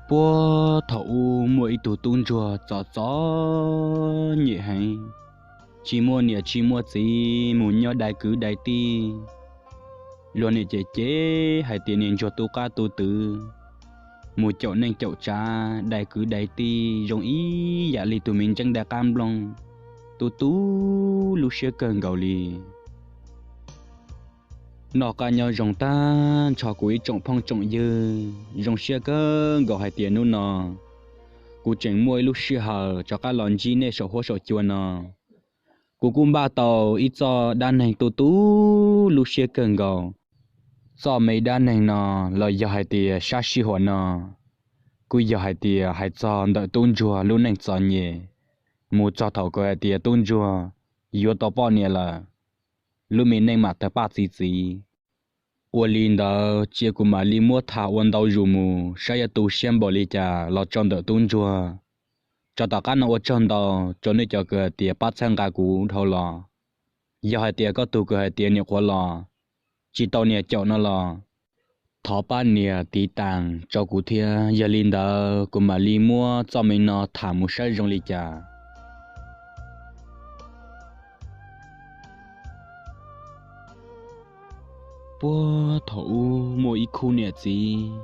Puag thaum ub muaj ib tug tub ntsuag txom txom nyem heev, tsis muaj niam tsis muaj txiv, mus nyob dai kwv dai tij. Luag niam cem cem hais tias niag ntsuag tu qab tu twv, mus caum neej caum tsav, dai kwv dai tij zoo ib yam li tus me ntseeb dai qab nplooj, tu tu lub siab kawg nkaus li. Noj qab nyob zoo tag nrho kuv ib tsoom phooj tsoom ywg, zoo siab kawg nkaus hais tias hnub no kuv tseem muaj ib lub sij hawm rov qab los ntsib nej saum huab saum cua no. Kuv kuj npaj tau ib txoj dab neeg tu tu lub siab kawg nkaus. Txoj me dab neeg no los yog hais tias sab sij huam no kuj yog hais tias hais txog ntawm tub ntsuag lub neej txom nyem, mus txog thaum kawg hais tias tub ntsuag yuav tau poj niam lawm, lub me neej mam tawg paj txi txiv. Ua li ntawd cia kuv mam li muab tham ua ntau zus mus saib yuav tu siab npaum li cas los rau ntawm tub ntsuag. Tso tom qab no ua tsaug ntau rau nej cov kawg hais tias pab txhawb nqa kuv dhau los. Yog hais tias koj tug kawg hais tias nyuam qhuav los tsis tau nias caum no los, thov pab nias tiv tas rau kuv thiab. Yog li ntawd kuv mam li muab txoj me no tham mus saib zoo li cas. Puag thaum ub muaj ib khub niam txiv,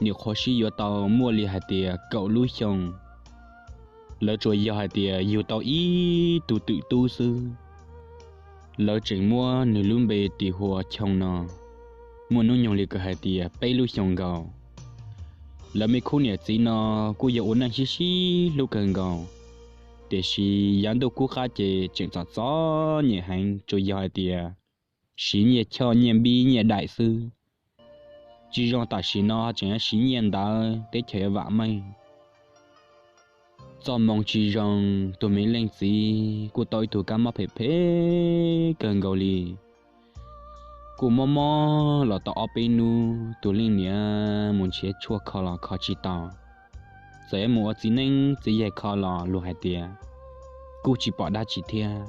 nyuam qhuav sib yuav tau muaj li hais tias kaum lub xyoo. Lawv tsuas yog hais tias yug tau ib tug twm tub xwb. Lawv tseem muab nws lub npe tis hu ua Choo no, muaj hnub nyoog li kawg hais tias peb lub xyoo nkaus. Lawv me khub niam txiv no kuj yog ua neej sib sib hlub kawg nkaus, tiam sis yav ntuj kub qab ces tseem txom txom nyem heev, tsuas yog hais tias siv nyiaj choj nyiaj npib nyiaj daim xwb. Tsis zoo tam sim no tseem siv nyiaj ntawv teb chaws vam meej. Txoj moo tsis zoo, tus me leej txiv kuj tau ib tug kab mob phem phem kawg nkaus li. Kuj mob mob los tau ob peb hnub, tus leej niam mus nrhiav tshuaj kho los kho tsis tau. Txawm yuav mus ua txiv neeb txiv yaig kho los luag hais tias kuj tsis pom dab tsi thiab.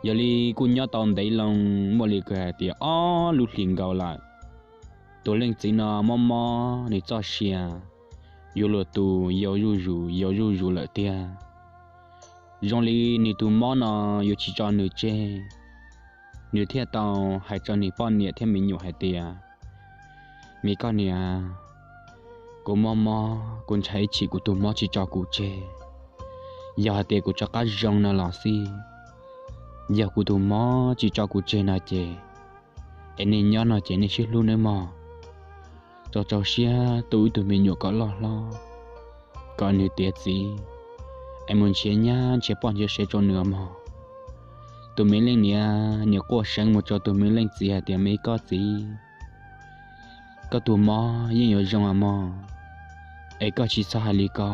Yog li kuj nyob tau ntev loo, muaj li kawg hais tias ob lub hlis nkaus lawm. Tus leej txiv no mob mob nws txoj sia, yuav luag tus yau zuj zus yau zuj zus lawm tiag. Zoo li nws tus mob no yuav tsis tso nws tseg, nws thiaj tau hais rau nws poj niam thiab me nyuam hais tias, me koj niam, kuv mob mob kuv ntshai ib chim kuv tus mob tsis tso kuv tseg. Yog hais tias kuv rov qab zoo no los xij, yog kuv tus mob tsis tso kuv tseg no ces, es nej nyob no ces nej sib hlub nawb mog. Rau rau siab tu ib tug me nyuam kom loj hlob, kom nws tiav txiv, es mus nrhiav nyab nrhiav poj nrhiav sev rau nws mog. Tus me leej niam nim quaj seev mus rau tus me leej txiv hais tias me koj txiv, koj tus mob yeej yuav zoo mog, es koj tsis txhob hais li ko.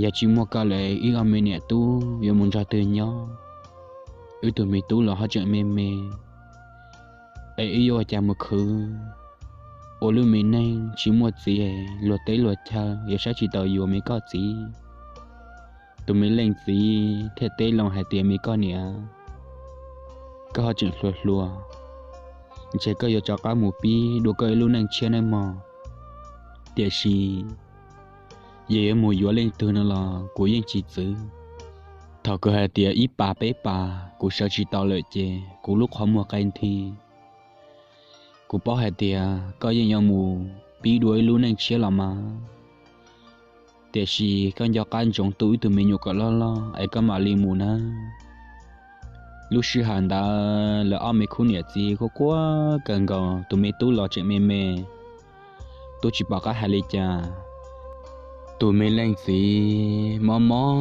Yog tsis muaj koj lawm wb ob me niam tub yuav mus nrog twg nyob? Wb tus me tub los ho tseem me me, es wb yuav ua cas mus khwv, ua lub me neej tsis muaj txiv, luag teb luag chaw yuav saib tsis taus yuav me koj txiv. Tus me leej txiv thiaj teb loo hais tias me koj niam, koj ho tseem hluas hluas, ntshe koj yuav rov qab mus pib dua koj ib lub neej tshiab nawb mog. Tiam sis yog yuav mus yuav leej twg no los kuv yeej tsis txwv. Thaum kawg hais tias ib pas peb pas kuv sawv tsis tau lawm ces kuv lub qhov muag qe nthi. Kuv paub hais tias koj yeej yuav mus pib dua ib lub neej tshiab los mas, tiam sis koj nco qab ntsoov tu ib tug me nyuam kom loj loj es koj mam li mus nawb. Lub sij hawm ntawd lawv ob me khub niam txiv quaj quaj kawg nkaus, tus me tub los tseem me me, tub tsis pom qab hais li cas. Tus me leej txiv mob mob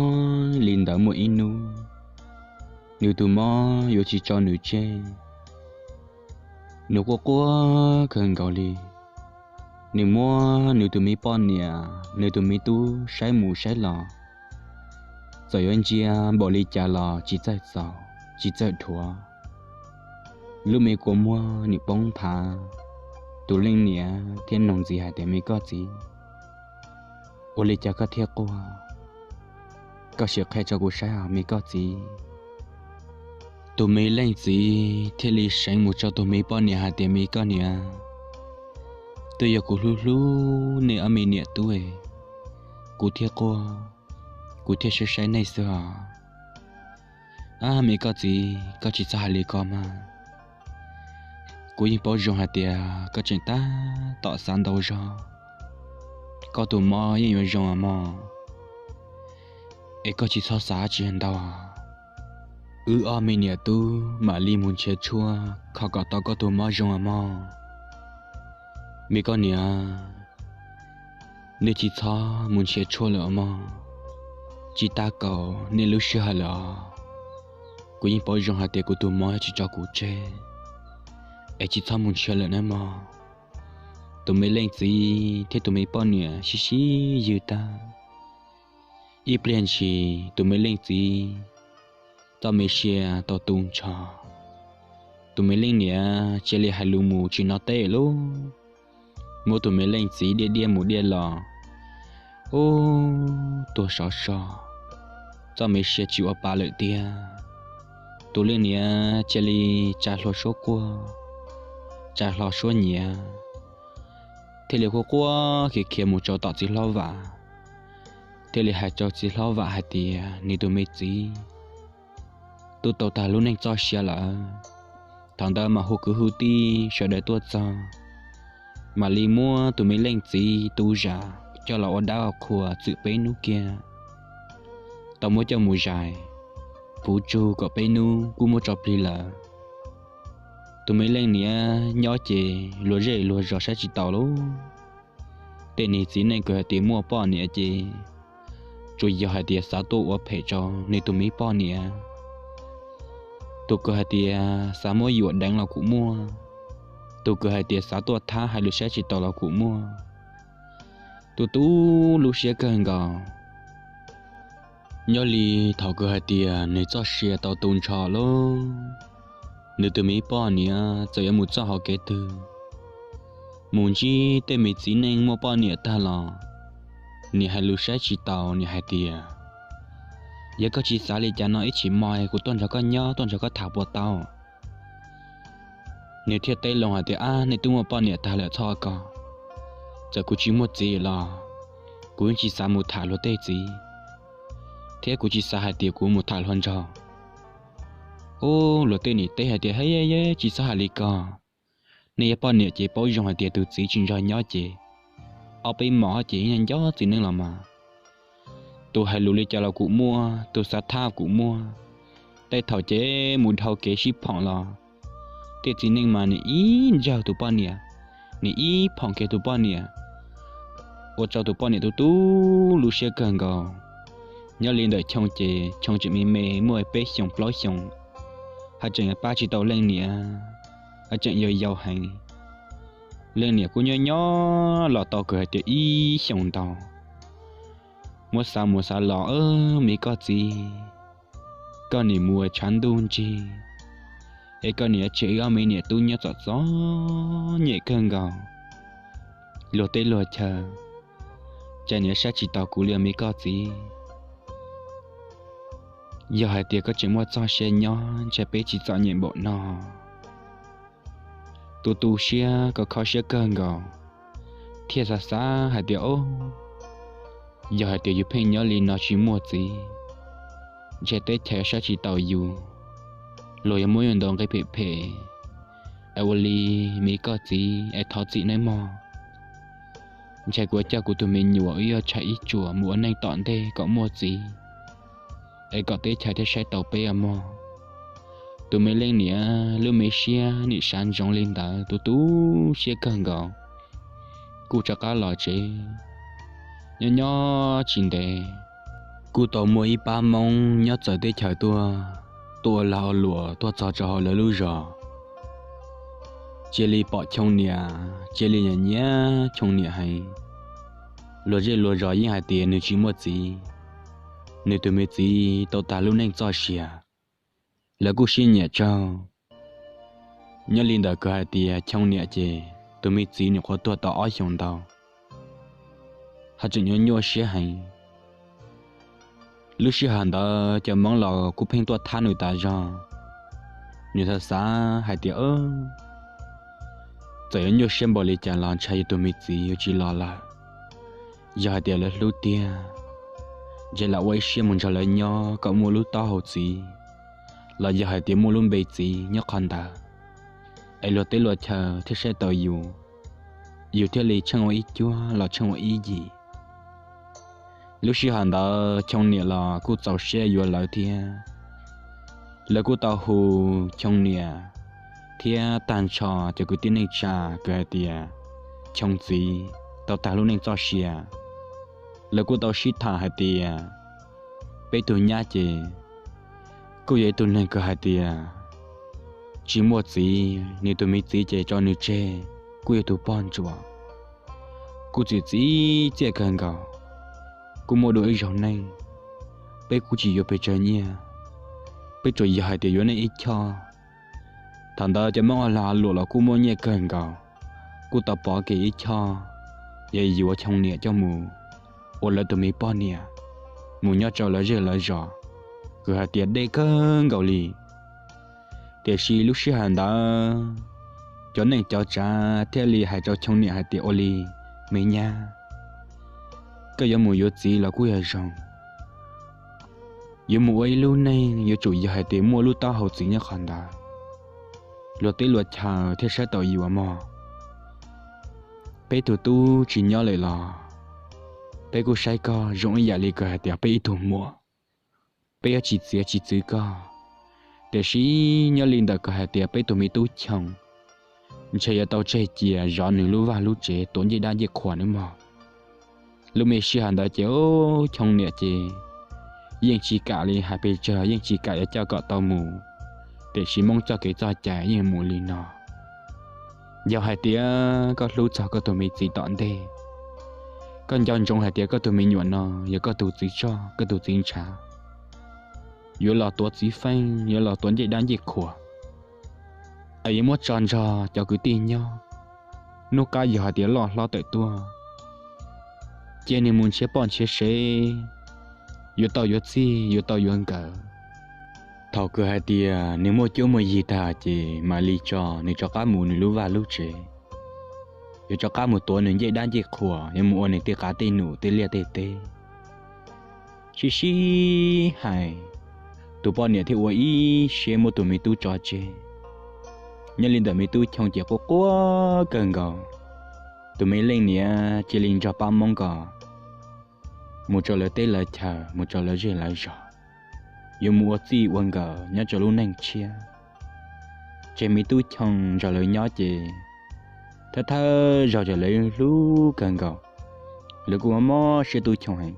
li ntawd muaj ib hnub, nws tus mob yuav tsis tso nws tseg. Nws quaj quaj kawg nkaus li. Nws muab nws tus me poj niam, nws tus me tub saib mus saib los, txawm yuav ntsia npaum li cas los tsis txawj txaus tsis txawj dhuav. Lub me kua muag nws poob nthav. Tus leej niam thiaj nug ntxiv hais tias me koj txiv, ua li cas koj thiaj quaj? Koj sim qhia rau kuv saib os me koj txiv. Tus me leej txiv thiaj li seev mus rau tus me poj niam hais tias me koj niam, Twb yog kuv hlub hlub nej ob me niam tub, kuv thiaj quaj, kuv thiaj saib saib nej xwb os. Ab, me koj txiv, koj tsis txhob hais li ko mas. Kuv yeej paub zoo hais tias koj tseem tab tom xav ntau zog. Koj tus mob yeej yuav zoo mog, es koj tsis txhob xav tsis ntau. Wb ob me niam tub mam li mus nrhiav tshuaj kho kom tau koj tus mob zoo mog. Me koj niam, nej tsis txhob mus nrhiav tshuaj lawm mog. Tsis tas kaum nej lub sij hawm lawm os. Kuv yeej paub zoo hais tias kuv tus mob tsis tso kuv tseg, es tsis txhob mus nrhiav lawm nawb mog. Tus me leej txiv thiab tus me poj niam sib sib ywg tag, ib pliag ntshis tus me leej txiv txoj me sia tau tu nrho. Tus me leej niam cia li hais lus mus tsis hnov teb lawm, muab tus me leej txiv diaj diaj mus diaj los, ub, tuag sov so, txoj me sia tsis ua pa lawm tiag. Tus leej niam cia li tsa hlo suab quaj, tsa hlo suab nyiav, thiaj li quaj quaj khiav khiav mus rau tom txiv hlob Vam, thiaj li hais rau txiv hlob Vam hais tias nws tus me txiv twb tau tag lub neej txoj sia lawm. Thaum ntawd mas hu kwv hu tij sawv daws tuaj txog, mam li muab tus me leej txiv tu zam coj los ua dab ua qhua txwm peb hnub kiag, tau muab coj mus zais puv tsug kom peb hnub kuj muab tso plig lawm. Tus me leej niam nyob ces luag zej luag zos saib tsis taus lawm. Tej niag txiv neej kws hais tias muaj poj niam ces tsuas yog hais tias xav tuaj ua phem rau nws tus me poj niam. Tus kws hais tias xav muab yuam deev los kuj muaj, tus kws hais tias xav tuaj thab hais lus saib tsis taus los kuj muaj. Tus tu lub siab kawg nkaus. Nyob li thaum kws hais tias nws txoj sia tau tu nrho lawm, nws tus me poj niam txawm yuav mus txoj hauv kev twg, mus ntsib tej me txiv neej muaj poj niam tag los, nws hais lus saib tsis taus, nws hais tias, yog koj tsis xav li cas no ib chim mog kuv tuaj nrog koj nyob tuaj nrog koj tham puas tau? Nws thiaj teb loo hais tias, ab, nej twb muaj poj niam tag lawm txhob ko. Txawm kuv tsis muaj txiv los kuv yeej tsis xav mus tham luag tej txiv, thiab kuv tsis xav hais tias kuv mus tham hluas nraug. Ub, luag tej nim teb hais tias, hej, tsis txhob hais li ko. Nej yog poj niam ces paub zoo hais tias tus txiv tsis nrog nyob ces ob peb hmos ces nco txiv neej los mas. Tus hais lus li cas los kuj muaj, tus xav thab kuj muaj. Tej thaum ces mus dhau kev sib phoom los tej txiv neej mas nws ib ntsawg tus poj niam, nws ib phoom kiag tus poj niam, ua rau tus poj niam tu tu lub siab kawg nkaus. Nyob li ntawm Choo ces Choo tseem me me muaj peb xyoos plaub xyoos, haj tseem pab tsis tau leej niam, haj tseem yau yau heev. Leej niam kuj nyob nyob los tau kws hais tias ib xyoos ntau. Muab xav mus xav los, me koj txiv, koj nim mus tshav ntuj nrig, es koj nim tseg wb ob me niam tub nyob txom txom nyem kawg nkaus. Luag teb luag chaw, cas nim saib tsis taus kuv li me koj txiv. Yog hais tias koj tseem muaj txoj sia nyob ntshe peb tsis txom nyem npaum no. Tu tu siab kho kho siab kawg nkaus, thiaj xav xav hais tias, o, yog hais tias yus pheej nyob li no tsis muaj txiv, ntshe teb chaws saib tsis taus yus, luag yuav muab yus ntaus nqe phem phem, es ua li me koj txiv es thov txim nawb mog. Ntshe kuv yuav coj kuv tus me nyuam wb yuav tshav ib tsuam mus ua neej tom ntej kom muaj txiv, es kom teb chaws thiaj saib taus peb os mog. Tus me leej niam lub me siab nim sab ntsoov li ntawd tu tu siab kawg nkaus, kuj rov qab los tsev. Nyob nyob tsis ntev, kuj tau muaj ib pab Hmoob nyob txawv teb chaws tuaj, tuaj ua lag ua luam tuaj txog rau hauv lawv lub zos. Cia li pom Choo niam, cia li nyiam nyiam Choo niam heev. Luag zej luag zos yeej hais tias nws tsis muaj txiv, nws tus me txiv tau tag lub neej txoj sia. Lawv kuj sib nyiam tsaug. Nyob li ntawm kws hais tias Choo niam ces tus me txiv nyuam qhuav tuag tau ob xyoos ntau, haj tseem nyuaj nyuaj siab heev. Lub sij hawm ntawd cov Hmoob los kuj pheej tuaj thab nws tas zog. Nws xav xav hais tias, Txawm yuav nyuaj siab npaum li cas los ntshai yus tus me txiv yuav tsis los lawm. Yog hais tias lawv hlub tiag, ntshe lam ua ib siab mus nrog lawv nyob kom muaj lub taub hau txiv, los yog hais tias muaj lub npe txiv nyob qhov ntawd, es luag teb luag chaw thiaj saib taus yus, yus thiaj li tsheej ua ib cuab los tsheej ua ib yim. Lub sij hawm ntawd Choo niam los kuj txaus siab yuav lawv thiab. Lawv kuj tau hu Choo niam thiab tag nrho cov kwv tij neej tsa kws hais tias Choo txiv tau tag lub neej txoj sia. Lawv kuj tau sib tham hais tias peb tug nyab ces kuj yog ib tug neeg kws hais tias tsis muaj txiv, nws tus me txiv ces tso nws tseg, kuj yog tus poj ntsuam, kuj txim txiaj kawg nkaus, kuj muaj dua ib zaug neej. Peb kuj tsis yuav pes tsawg nyiaj, peb tsuas yog hais tias yuav nej ib choj. Thaum ntawd cov Hmoob ua lag luam los kuj muaj nyiaj kawg nkaus, kuj tau pov kev ib choj, yog yuav Choo niam coj mus ua lawv tus me poj niam, mus nyob rau lawv zej lawv zos, kws hais tias deb kawg nkaus li. Tiam sis lub sij hawm ntawd cov neej cov tsav thiaj li hais rau Choo niam hais tias ua li, me nyab, koj yuav mus yuav txiv los kuj yog zoo, yuav mus ua ib lub neej yuav tsum yog hais tias muaj lub taub hau txiv nyob qhov ntawd, luag teb luag chaw thiaj saib taus yus mog. Peb tug tub tsis nyob lawm los peb kuj saib koj zoo ib yam li kws hais tias peb ib tug muam. Peb yuav tsis txiav tsis txwv koj, tiam sis nyob li ntawm kws hais tias peb tus me tub Choo ntshe yuav tau tseg cia zov nws lub vaj lub tsev tuav ncej dab ncej qhua nawb mog. Lub me sij hawm ntawd ces Choo niam ces yeej tsis kam li hais pes tsawg, yeej tsis kam yuav coj kom tau mus, tiam sis Hmoob txoj kev txoj cai yeej mus li no. Yog hais tias koj hlub txog koj tus me txiv tom ntej, koj nco ntsoov hais tias koj tus me nyuam no yog koj tus txiv tsoj koj tus txiv ntshav, yuav los tuav txiv feej, yuav los tuav ncej dab ncej qhua, es yuav muab tso nrog cov kwv tij nyob, hnub qab yog hais tias loj hlob tawm tuaj, cia nws mus nrhiav poj nrhiav sev, yuav tau yuav txij yuav tau yuav nkawm. Thaum kws hais tias nws muaj cuab muaj yig tag ces mam li tso nws rov qab mus nws lub vaj lub tsev, yuav rov qab mus tuav nws ncej dab ncej qhua, yuav mus ua nws tej qav tej num tej liaj tej teb. Sib sib hais, tus poj niam thiaj ua ib siab muab tus me tub tso tseg. Nyob li ntawm me tub Choo ces quaj quaj kawg nkaus, tus me leej niam cia li nrog pab Hmoob ko mus rau lawv teb lawv chaw, mus rau lawv zej lawv zos, yuav mus ua txij ua nkawm nyob rau lub neej tshiab. Tseg me tub Choo nrog lawv nyob ces thawj thawj zaug ces lawv hlub kawg nkaus, lawv kuj mob siab tub Choo heev.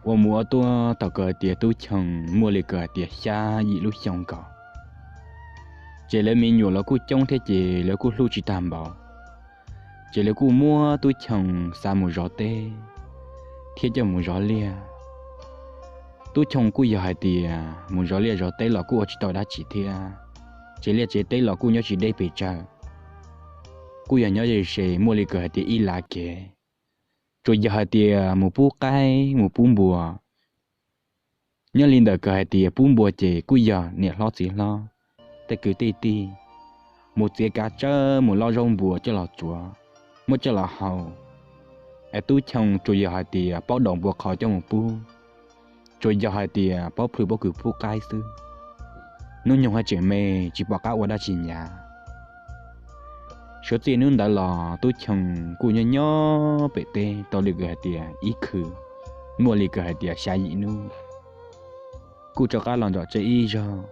Ua mus ua tuaj thaum kawg hais tias tub Choo muaj li kawg hais tias xya yim lub xyoo nkaus, ces lawv me nyuam los kuj coob thiab ces lawv kuj hlub tsis tag npaum. Ces lawv kuj muab tub Choo xa mus zov teb thiab coj mus zov liaj. Tub Choo kuj yog hais tias mus zov liaj zov teb los kuj ua tsis tau dab tsi thiab, tsev liaj tsev teb los kuj nyob tsis deb pes tsawg, kuj yog nyob ze ze muaj li kawg hais tias ib lav kev. Tsuas yog hais tias mus pub qaib mus pub npua. Nyob li ntawm kawg hais tias pub npua ces kuj yog niam hlob txiv hlob, tej kwv tej tij mus txiav kav tsawb mus loj zaub npua coj los tsuav, muab coj los hau. Es tub Choo tsuas yog hais tias paub daus npua qhov coj mus pub, tsuas yog hais tias paub plhws pob kws pub qaib xwb. Hnub nyoog haj tseem me, tsis pom qab ua dab tsi nyav. Suav txij hnub ntawd los tub Choo kuj nyob nyob pem teb tau li kawg hais tias ib khw, muaj li kawg hais tias xya yim hnub, kuj rov qab los nram tsev ib zaug.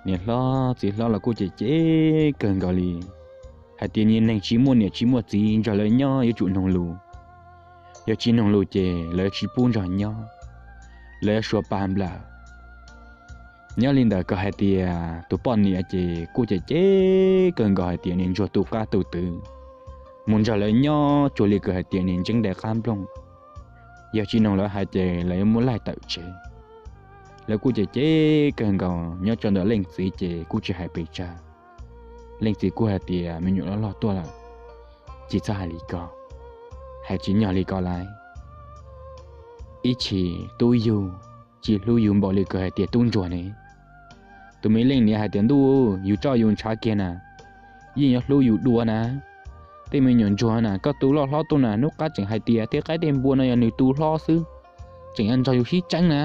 Niam hlob txiv hlob los kuj cem cem kawg nkaus li, hais tias niag neeg tsis muaj niam tsis muaj txiv nrog lawv nyob yuav tsum noog lus, yog tsis noog lus ces lawv tsis pub nrog nyob, lawv yuav suav pa nplawm. Nyob li ntawm kawg hais tias tus poj niam ces kuj cem cem kawg nkaus hais tias niag ntsuag tu qab tu twv, mus nrog lawv nyob tsuas li kawg hais tias niag ntseeb dai qab nplooj, yog tsis noog lawv hais ces lawv yuav muab laij tawm tsev. Lawv kuj cem cem kawg nkaus, nyob rau ntawm leej txiv ces kuj tsis hais pes tsawg. Leej txiv kuj hais tias me nyuam loj loj tuaj lawm, tsis txhob hais li ko, hais tsis nyog li ko lauj. Ib chim tub yug tsis hlub yus npaum li kawg hais tias tub ntsuag ne. Tus me leej niam hais tias ntuj, yus tso yus ntshav kiag na, yeej yuav hlub yus dua na. Tej me nyuam ntsuag na koj tu loj hlob tuaj na hnub qab tseem hais tias tej qaib tej npua no yog nws tu hlob xwb, tseem yuav nrog yus sib tseeb na.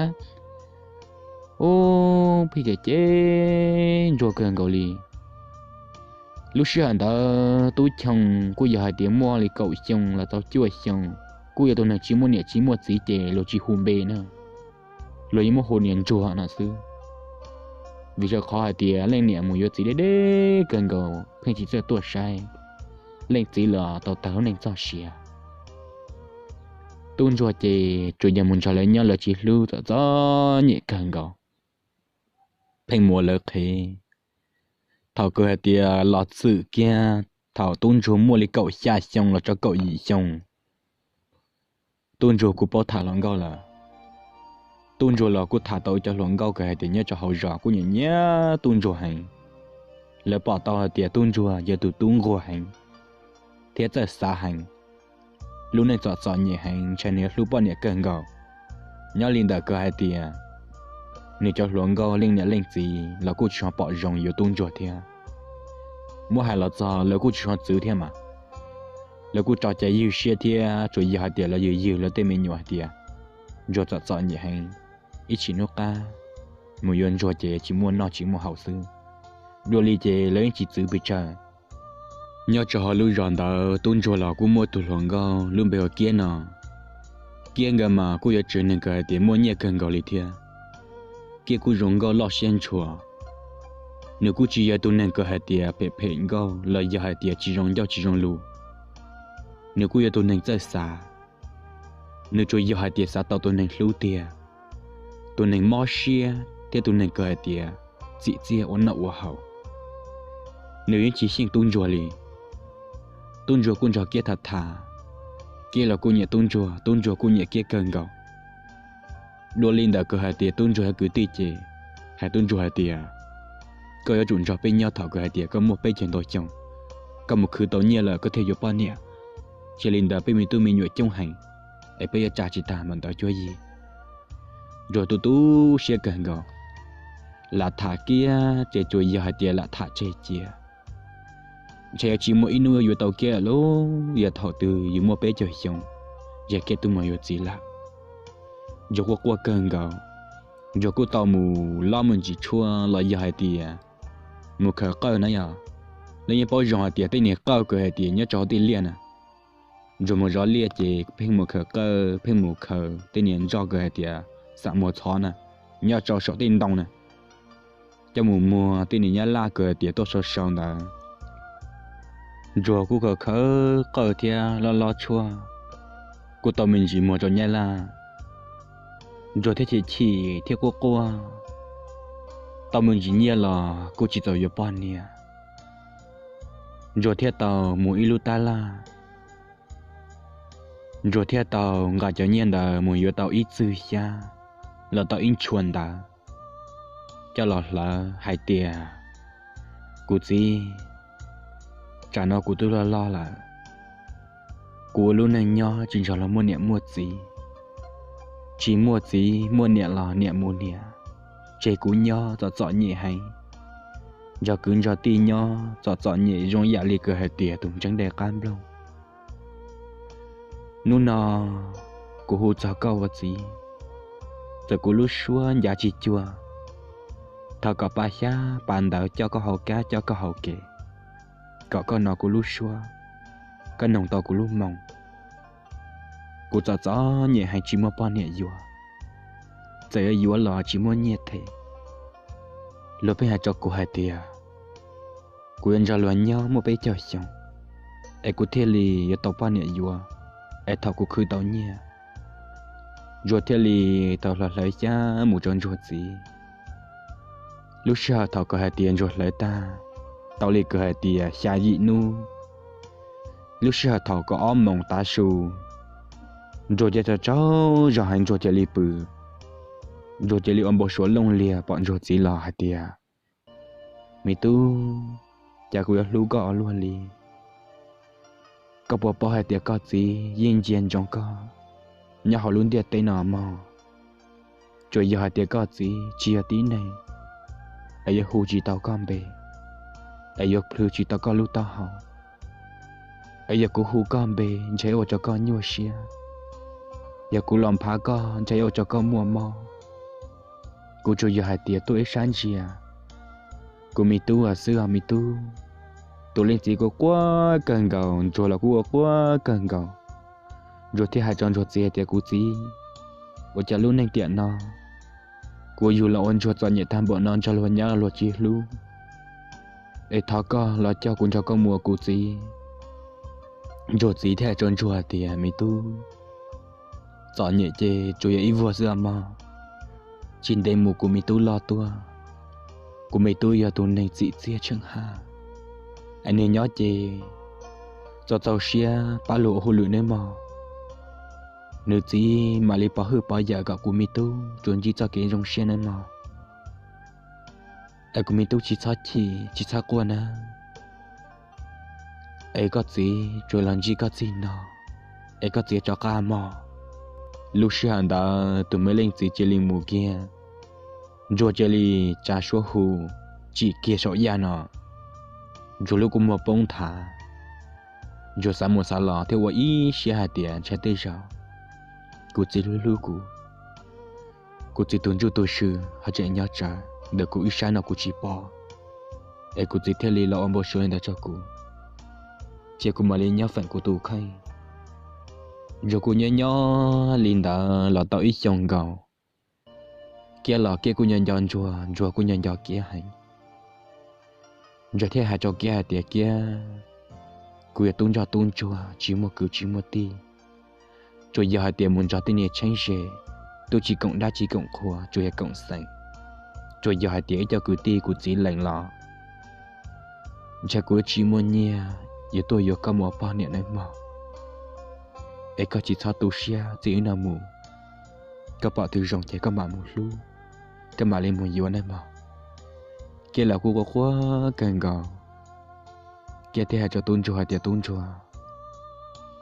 Ub, pheej cem cem ntsuag kawg nkaus li. Lub sij hawm ntawd Tub Choo kuj yog hais tias muaj li kaum xyoo los tau cuaj xyoo, kuj yog tus neeg tsis muaj niam tsis muaj txiv ces luag tsis hu npe na, luag yeej muab hu niam ntsuag no xwb. Vim rau qhov hais tias leej niam mus yuav txiv deb deb kawg nkaus pheej tsis txawj tuaj saib, leej txiv los tau tag lub neej txoj sia. Tub ntsuag ces tsuas yog mus nrog lawv nyob lawv tsis hlub txom txom nyem kawg nkaus, pheej mus ua lawv qhev. Thaum kawg hais tias los txwm kiag thaum tub ntsuag muaj li kaum xya xyoo los txog kaum yim xyoo, tub ntsuag kuj paub tham hluas nkauj lawm. Tub ntsuag los kuj tham tau ib co hluas nkauj kawg hais tias nyob rau hauv zos kuj nyiam nyiam tub ntsuag heev. Lawv pom tau hais tias tub ntsuag yog tus tub nquag heev thiab txawj xav heev, lub neej txom txom nyem heev ntshai nws yuav hlub poj niam kawg nkaus. Nyob li ntawm kawg hais tias nws cov hluas nkauj leej niam leej txiv los kuj tsis ho pom zoo yuav tub ntsuag thiab. Muab hais los txog lawv kuj tsis ho txwv thiab mas, lawv kuj tso cai ywj siab thiab tsuas yog hais tias lawv ywg ywg lawv tej me nyuam hais tias ntsuag txom txom nyem heev, ib tsam hnub qab mus yuav ntsuag ces tsis muaj noj tsis muaj haus xwb. Dua li ces lawv yeej tsis txwv pes tsawg. Nyob rau hauv lub zos ntawd tub ntsuag los kuj muaj tus hluas nkauj lub npe hu ua Kiab no. Kiab nkawd mas kuj yuav tswv neeg kawg hais tias muaj nyiaj kawg nkaus li thiab. Kiab kuj zoo nkauj loj siab ntshua. Nws kuj tsis yog tus neeg kawg hais tias phem phem nkauj los yog hais tias tsis zoo ncauj tsis zoo lus. Nws kuj yog tus neeg txawj xav. Nws tsuas yog hais tias xav tau tus neeg hlub tiag, tus neeg mob siab thiab tus neeg kawg hais tias txim txiaj ua noj ua haus. Nws yeej tsis xyeej tub ntsuag li. Tub ntsuag kuj nrog Kiab tham tham, Kiab los kuj nyiam tub ntsuag, tub ntsuag kuj nyiam Kiab kawg nkaus. Dua li ntawm kawg hais tias tub ntsuag yog kwv tij ces hais tub ntsuag hais tias, koj yuav tsum nrog peb nyob thaum kawg hais tias koj muaj peb caug ntau xyoo, koj mus khwv tau nyiaj lawm koj thiaj yuav poj niam. Cia li ntawd peb me tub me nyuam coob heev, es peb yuav tsa tsis tag mas ntawd cuab yig. Ntsuag tu tu siab kawg nkaus, lam tham Kiab ces tsuas yog hais tias lam tham tseg cia. Ntshe yuav tsis muaj ib hnub yuav tau Kiab lawm, yog thaum twg yus muaj peb caug xyoo, yog Kiab twb mus yuav txiv lawm. Ntsuag quaj quaj kawg nkaus. Ntsuag kuj tau mus lob me ntsis tshuaj los yog hais tias mus khaws qawj na yog. Lawv yeej paub zoo hais tias tej niag qawj kawg hais tias nyob rau hauv tej liaj na. Ntsuag mus zov liaj ces pheej mus khaws qawj, pheej mus khaws tej niag nroj kawg hais tias xam muag txhov na, nyob rau saum tej ntoo na, coj mus muag tej niag nyab laj kawg hais tias tuaj sau sau ntawd. Ntsuag kuj khaws khaws qawj thiab lob lob tshuaj, kuj tau me ntsis muag rau nyab laj. Ntsuag thiaj chim chim thiab quaj quaj, tau me ntsis nyiaj los kuj tsis txaus yuav poj niam. Ntsuag thiaj tau mus ib lub tab laj, Ntsuag thiaj tau nqa cov nyiaj ntawd mus yuav tau ib txwg xyab los tau ib ntshua ntawv, coj los hlawv hais tias, kuv txiv, tsam no kuv twb loj loj lawm, kuv ua lub neej nyob tsis nrog luag muaj niam muaj txiv, tsis muaj txiv muaj niam los niam mus niam, tseg kuv nyob txom txom nyem heev, nrog kwv nrog tij nyob txom txom nyem zoo yam li kawg hais tias tus ntseeb dej qab nplooj. Hnub no kuv hu txog koj ua txiv, txawm kuv lub suab ncav tsis cuag, thov kom pa xyab pa ntawv coj koj hau kab coj koj hau kev, kom koj hnov kuv lub suab, koj noog tau kuv lub moo. Kuv txom txom nyem heev tsis muaj poj niam yuav, txawm yuav yuav los tsis muaj nyiaj them. Luag pheej hais rau kuv hais tias kuv yuav nrog luag nyob muaj peb caug xyoo, es kuv thiaj li yuav tau poj niam yuav, es thaum kuv khwv tau nyiaj. Ntsuag thiaj li tau hlo hlawv xyab mus rau Ntsuag txiv. Lub sij hawm thaum kawg hais tias Ntsuag hlawv tag, tau li kawg hais tias xya yim hnub. Lub sij hawm thaum kaum ob moos tav su, Ntsuag cia tsaug zog heev Ntsuag cia li pw. Ntsuag cia li ua npau suav looj liag pom Ntsuag txiv los hais tias, me tub, cas kuv yuav hlub koj ua luaj li. Koj puas paub hais tias koj txiv yeej ntsia ntsoov koj nyob hauv lub ntiaj teb no mog. Tsuas yog hais tias koj txiv tsis yog tib neeg, es yuav hu tsis tau koj npe, es yuav plhws tsis tau koj lub taub hau, es yog kuv hu koj npe ntshe ua rau koj nyuaj siab, yog kuv los nphav koj ntshe ua rau koj muaj mob. Kuv tsuas yog hais tias tuaj ib sab ntsia kuv me tub xwb os me tub. Tus leej txiv kuj quaj kawg nkaus, Ntsuag los kuj ua quaj kawg nkaus. Ntsuag thiaj hais rau Ntsuag txiv hais tias, Kuv txiv, ua cas lub neej tiam no kuv yug los ua Ntsuag txom nyem tag npaum no nrog luag nyab luag tsis hlub, es thov koj los coj kuv nrog koj mus ua kuv txiv. Ntsuag txiv thiaj hais rau Ntsuag hais tias, Me tub, txom nyem ces tsuas yog ib vuag xwb os mog, tsis ntev mus kuv me tub loj tuaj. Kuv me tub yog tus neeg txim txiaj tsheej haj, es nws nyob ces txaus txaus siab pab luag ua hauj lwm nawb mog. Nws txiv mam li pov hwj pov yawm kom kuv me tub tsuas ntsib txoj kev zoo siab nawb mog. Es kuv me tub tsis txhob chim tsis txhob quaj nawb. Es koj txiv tsuas los ntsib koj txij no, es koj txiv rov qab mog. Lub sij hawm ntawd tus me leej txiv cia li mus kiag, Ntsuag cia li tsa suab hu tsim kiag saum yaj no. Ntsuag lub kua muag poob nthav, Ntsuag xav mus xav los thiab ua ib siab hais tias, Ntshai tej zaum kuv txiv hlub hlub kuv, kuv txiv tus ntsuj tus sw ho tseem nyob tsawv ntawm kuv ib sab no kuv tsis pom, es kuv txiv thiaj li los ua npau suav li ntawd rau kuv, ces kuv mam li nyob feem kuv tus kheej. Ntsuag kuj nyob nyob li ntawd los tau ib xyoos nkaus. Kiab los Kiab kuj nco nco Ntsuag, Ntsuag kuj nco nco Kiab heev. Ntsuag thiaj hais rau Kiab hais tias, Kiab, kuv yog tub ntsoj tub ntsuag tsis muaj kwv tsis muaj tij, tsuas yog hais tias mus nrog tej niag tsheeb ze, twb tsis koom dab tsis koom qhua, tsuas yog koom xeem, tsuas yog hais tias ib co kwv tij kuv txiv lees los ntshe kuv tsis muaj nyiaj yuav tuaj yuav koj mus ua poj niam nawb mog. Es koj tsis txhob tu siab, txij hnub no mus koj pom twg zoo ces koj mam mus hlub, koj mam li mus yuav nawb mog. Kiab los kuj quaj quaj kawg nkaus. Kiab thiaj hais rau tub ntsuag hais tias, Tub ntsuag,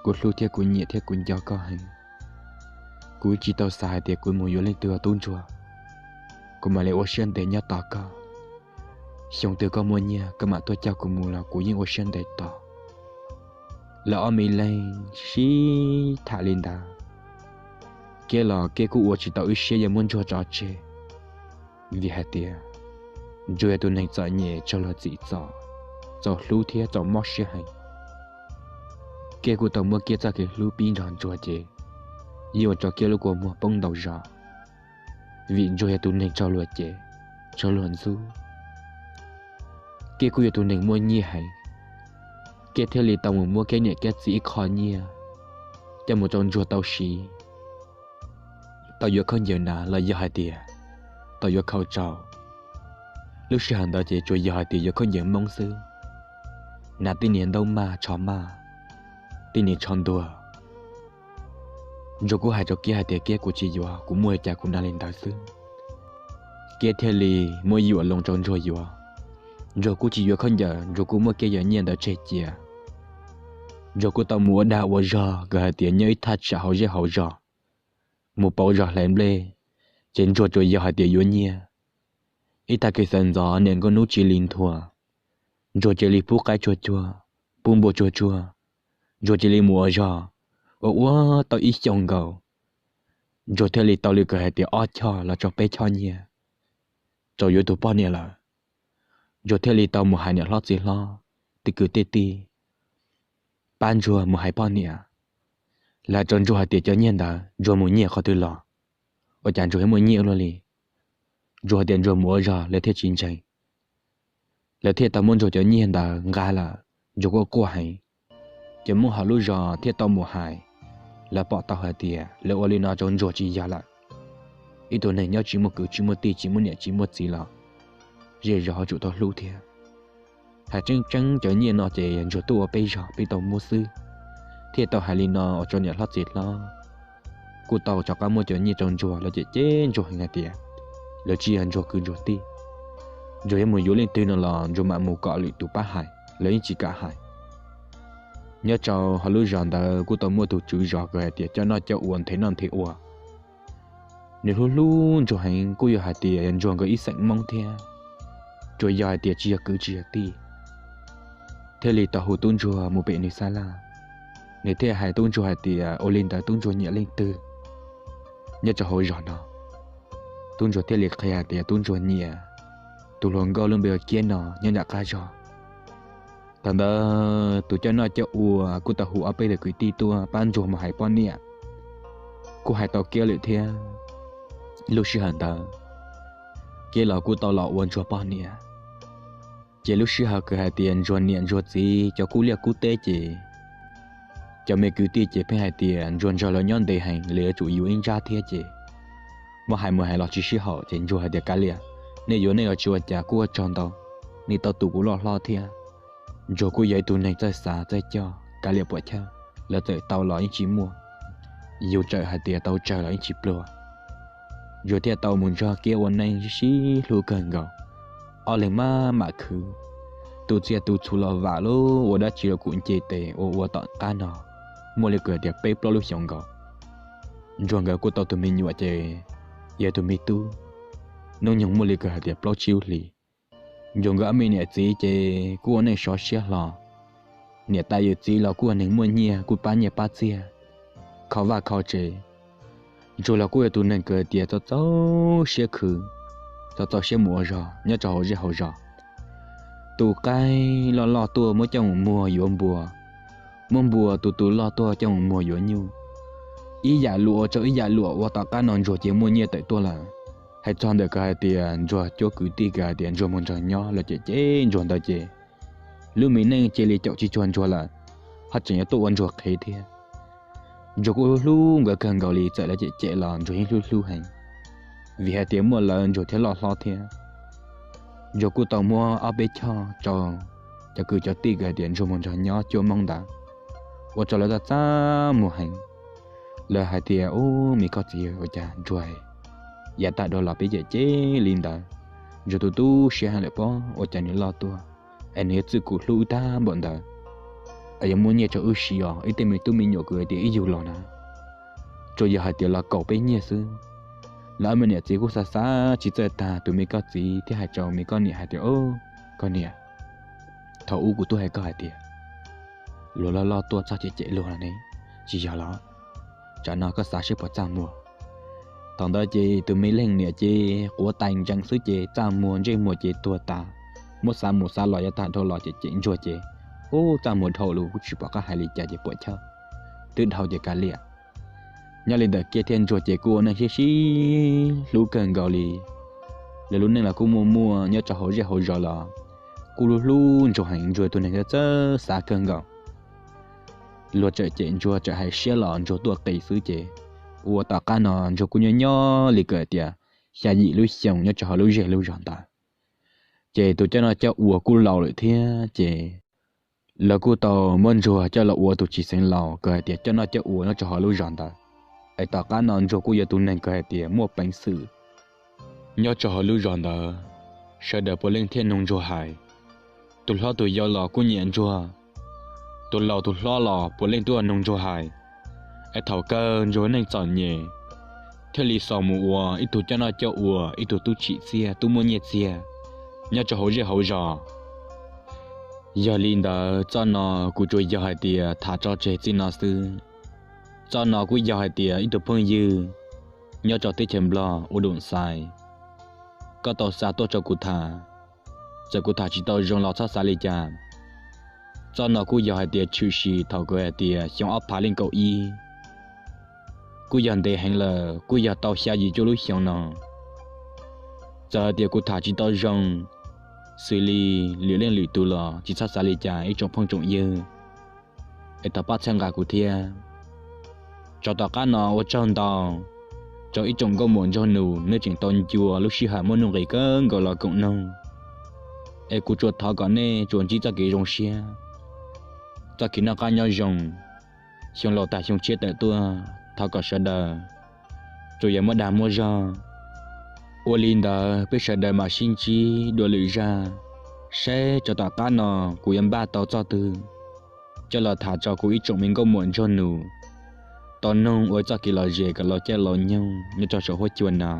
kuv hlub thiab kuv nyiam thiab kuv nco koj heev. Kuv tsis tau xav hais tias kuv mus yuav leej twg os tub ntsuag. Kuv mam li ua siab ntev nyob tos koj. Xyoo twg koj muaj nyiaj koj mam tuaj coj kuv mus los kuv yeej ua siab ntev tos. Lawv ob me leeg sib tham li ntawd, Kiab los Kiab kuj ua tsis tau ib siab yuav muab Ntsuag tso tseg, vim hais tias Ntsuag yog tus neeg txom nyem raug luag txim txom, txaus hlub thiab txaus mob siab heev. Kiab kuj tau muab Kiab txoj kev hlub pib nrog Ntsuag ces yeej ua rau Kiab lub kua muag poob ntau zog, vim Ntsuag yog tus neeg raug luag cem, raug luag ntxub. Kiab kuj yog tus neeg muaj nyiaj heev, Kiab thiaj li tau mus muab Kiab niam Kiab txiv ib qho nyiaj coj mus rau Ntsuag tau siv, tau yuav khaub ncaws hnav los yog hais tias tau yuav khau tsau. Lub sij hawm ntawd ces tsuas yog hais tias yuav khaub ncaws Hmoob xwb, hnav tej niag ntaub maj tsho maj, tej niag tsho ntuag. Ntsuag kuj hais rau Kiab hais tias, Kiab, kuv tsis yuav, kuv muaj li cas kuv hnav li ntawd xwb. Kiab thiaj li muab yuam loo rau Ntsuag yuav. Ntsuag kuj tsis yuav khaub ncaws, Ntsuag kuj muab Kiab cov nyiaj ntawd tseg cia. Ntsuag kuj tau mus ua dag ua zog, nkawd hais tias nyob ib thaj tsam hauv zej hauv zos, mus pauv zog hlais nplej, ces Ntsuag tsuas yog hais tias yuav nyiaj. Ib tag kis sawv ntxov niam nkauj hnub tsis li nthua, Ntsuag cia li pub qaib tsuag tsuag, pub npua tsuag tsuag, Ntsuag cia li mus ua zog, ua ua tau ib xyoos nkaus, Ntsuag thiaj li tau li kawg hais tias ob choj los rau peb choj nyiaj, rau yuav tus poj niam lawm. Ntsuag thiaj li tau mus hais niam hlob txiv hlob, tej kwv tej tij, pab Ntsuag mus hais poj niam. Lawv hais rau Ntsuag hais tias cov nyiaj ntawd Ntsuag mus nyiag qhov twg los, ua cas Ntsuag yuav muaj nyiaj ua luaj li. Ntsuag hais tias Ntsuag mus ua zog lawv thiaj tsis ntseeg. Lawv thiaj tau muab Ntsuag cov nyiaj ntawd nqa lawm, Ntsuag kuj quaj heev. Cov Hmoob hauv lub zos thiaj tau mus hais, lawv pom tau hais tias lawv ua li no rau Ntsuag tsis yog lawm. Ib tug neeg nyob tsis muaj kwv tsis muaj tij tsis muaj niam tsis muaj txiv los zej zos ho tsum tau hlub thiab. Hais tseeb tseeb cov nyiaj no ces yog Ntsuag tuaj ua peb zog peb tau muab xwb. Thiaj tau hais li no ua rau niam hlob txiv hlob kuj tau rov qab muab cov nyiaj rau Ntsuag, lawv cem cem Ntsuag heev hais tias lawv tsis yog Ntsuag kwv Ntsuag tij. Ntsuag yuav mus yuav leej twg no los Ntsuag mam mus kom lwm tus pab hais, lawv yeej tsis kam hais. Nyob rau hauv lub zos ntawd kuj tau muaj tus tswv zos kawg hais tias coj noj coj ua nthe noj nthe ua. Nws hlub hlub Ntsuag heev, kuj yog hais tias yog Ntsuag nkawd ib xeem Hmoob thiab, tsuas yog hais tias tsis yog kwv tsis yog tij. thiaj li tau hu tub ntsuag mus pem nws sab laj. Nws thiaj hais tub ntsuag hais tias ua li ntawd tub ntsuag nyiam leej twg nyob rau hauv zos no. Tub ntsuag thiaj li qhia hais tias tub ntsuag nyiam tus hluas nkauj lub npe ua Kiab no nyob nram qab zog. Thaum ntawd tus coj noj coj ua kuj tau hu ob peb tug kwv tij tuaj pab ntsuag mus hais poj niam, kuj hais tau Kiab lawm thiab. Lub sij hawm ntawd Kiab los kuj tau los ua ntsuag poj niam. Ces lub sij hawm kws hais tias ntsuag niam ntsuag txiv cov kub liaj kub teb ces cov me kwv tij ces pheej hais tias ntsuag nrog lawv nyob ntev heev, lawv yuav tsum yuav ib ntsab thiab ces muab hais mus hais los tsis sib haum ces ntsuag hais tias kav liam, nej yuav nej los tsis ua cas kuj ua tsaug ntau, nej tau tu kuv loj hlob thiab. Ntsuag kuj yog ib tug neeg txawj xav txawj coj, kav liam puam chawj, lawv txawm tau los yeej tsis muaj, yus txawm hais tias tau tsawg los yeej tsis pluag. Ntsuag thiaj tau mus nrog Kiab ua neej sib hlub kawg nkaus, ob leeg maj mam khwv, tu txiaj tu txhu los vam lub ua dab tsi los kuj nce tes ua ua tom qab no muaj li kws tias peb plaub lub xyoos nkaus. Ntsuag nkawd kuj tau tus me nyuam ces yog tus me tub, hnub nyoog muaj li kws hais tias plaub tsib lub hlis. Ntsuag nkawd ob me niam txiv ces kuj ua neej sov siab hlo, niam tais yawm txiv los kuj ua neeg muaj nyiaj kuj pab nyiaj pab txiag, kho vaj kho tsev. Ntsuag los kuj yog tus neeg kws tias txaus txaus siab khwv, txaus txaus siab mus ua zog nyob rau hauv zej hauv zos. Tus qaib loj loj tuaj muab coj mus muag yuav npua, muab npua tus tus loj tuaj coj mus muag yuav nyuj. Ib yam luam ua rau ib yam luam ua tom qab no ntsuag ces muaj nyiaj tawm tuaj lawm. Hais txog ntawm kws hais tias ntsuag cuab kwv tij kws hais tias ntsuag mus nrog nyob los cem cem ntsuag ntawd ces lub me neej cia li caum tsis cuag ntsuag lawm, ho tseem yuav tuaj ua ntsuag qhev thiab. Ntsuag kuj hlub hlub nkawd kawg nkaus li, txawm lawv cem cem los ntsuag yeej hlub hlub heev, vim hais tias muaj lawv ntsuag thiaj loj hlob thiab. Ntsuag kuj tau muab ob peb choj rau cov kwv cov tij kws hais tias ntsuag mus nrog nyob cuab Hmoob ntawd, ua rau lawv txaj txaj muag heev. Lawv hais tias ub, me koj txiv ua cas ntsuag yav tag dhau los peb cem cem li ntawd, ntsuag tu tu siab heev lawm pob, ua cas nws loj tuaj es nws yuav txwj kuv hlub wb tag npaum ntawd, es yuav muaj nyiaj rau wb siv os, ib tej me tub me nyuam kws hais tias ib yug los na. Tsuas yog hais tias los kaum peb nyiaj xwb. Lawv ob me niam txiv kuj xav xav tsis txawj tag, tus me koj txiv thiaj hais rau me koj niam hais tias, koj niam, thaum ub kuv twb hais koj hais tias luag loj loj tuaj txhob cem cem luag ne, tsis yog los? Tsam no koj xav seb puas txaj muag. Thaum ntawd ces tus me leej niam ces quav tais ntsees xwb ces txaj muag ntsej muag ces tuag tas, muab xav mus xav los yav tag dhau los cem cem ntsuag ces ub, txaj muag dhau lawm kuj tsis pom qab hais li cas ces puam chawj, twb dhau ces kav liam. Nyob li ntawm Kiab thiab ntsuag ces kuj ua neej sib sib hlub kawg nkaus li. Lawv lub neej los kuj muaj muaj nyob rau hauv zej hauv zos los kuj hlub hlub ntsuag heev, ntsuag tus neeg txawj xav kawg nkaus. Luag txawm cem ntsuag txawm hais siab los ntsuag tuaj qis xwb ces ua tom qab no ntsuag kuj nyob nyob li kawg tias xya yim lub xyoos nyob rau hauv lub zej lub zos ntawd. Ces tus coj noj coj ua kuj laus lawm thiab ces lawv kuj tau muab ntsuag coj los ua tus tsis xeev laus kawg hais tias coj noj coj ua nyob rau hauv lub zos ntawd. Es tom qab no ntsuag kuj yog tus neeg kawg hais tias muaj peev xwm nyob rau hauv lub zos ntawd, sawv daws puav leej thiaj nug ntsuag hais. Tus hlob tus yau los kuj nyiam ntsuag, tus laus tus hlob los puav leej tuaj nug ntsuag hais. Es thaum kawg ntsuag neej txom nyem thiaj li xaus mus ua ib tug coj noj coj ua, ib tug tub tsim txiaj tub muaj nyiaj txiag nyob rau hauv zej hauv zos. Yog li ntawd txoj no kuv tsuas yog hais tias tham tso tseg txij no xwb. Txoj no kuj yog hais tias ib tug phooj ywg nyob rau teb chaws Nplog ua dum xais, koj tau xa tuaj rau kuv tham. Txawm kuv tham tsis tau zoo los txhob xav li cas. Txoj no kuj yog hais tias tshwm sim thaum kuv hais tias xyoo ob phav leej kaum ib, kuj yog ntev heev lawm, kuj yog tau xya yim cuaj lub xyoo no. Txawm hais tias kuv tham tsis tau zoo, xws li lwm leej lwm tus los tsis txhob xav li cas ib tsoom phooj tsoom ywg, es thov pab txhawb nqa kuv thiab. Tso tom qab no ua tsaug ntau rau ib tsoom nkauj muam nraug nus nej tseem tau ncua lub sij hawm muaj nuj nqis kawg nkaus los koom noog. Es kuv tsuas thov kom nej tsuas ntsib txoj kev zoo siab, txoj kev noj qab nyob zoo, xyoo laus tag xyoo tshiab tawm tuaj, thov kom sawv daws tsuas yog muaj dag muaj zog. Ua li ntawd peb sawv daws mam sib ntsib dua lwm zaj, saib tso tom qab no kuv yuav npaj tau txoj twg coj los tham rau kuv ib tsoom me nkauj muam nraug nus tau noog ua txoj kev lom zem kom laus caij laus nyoog nyob rau saum huab cua no.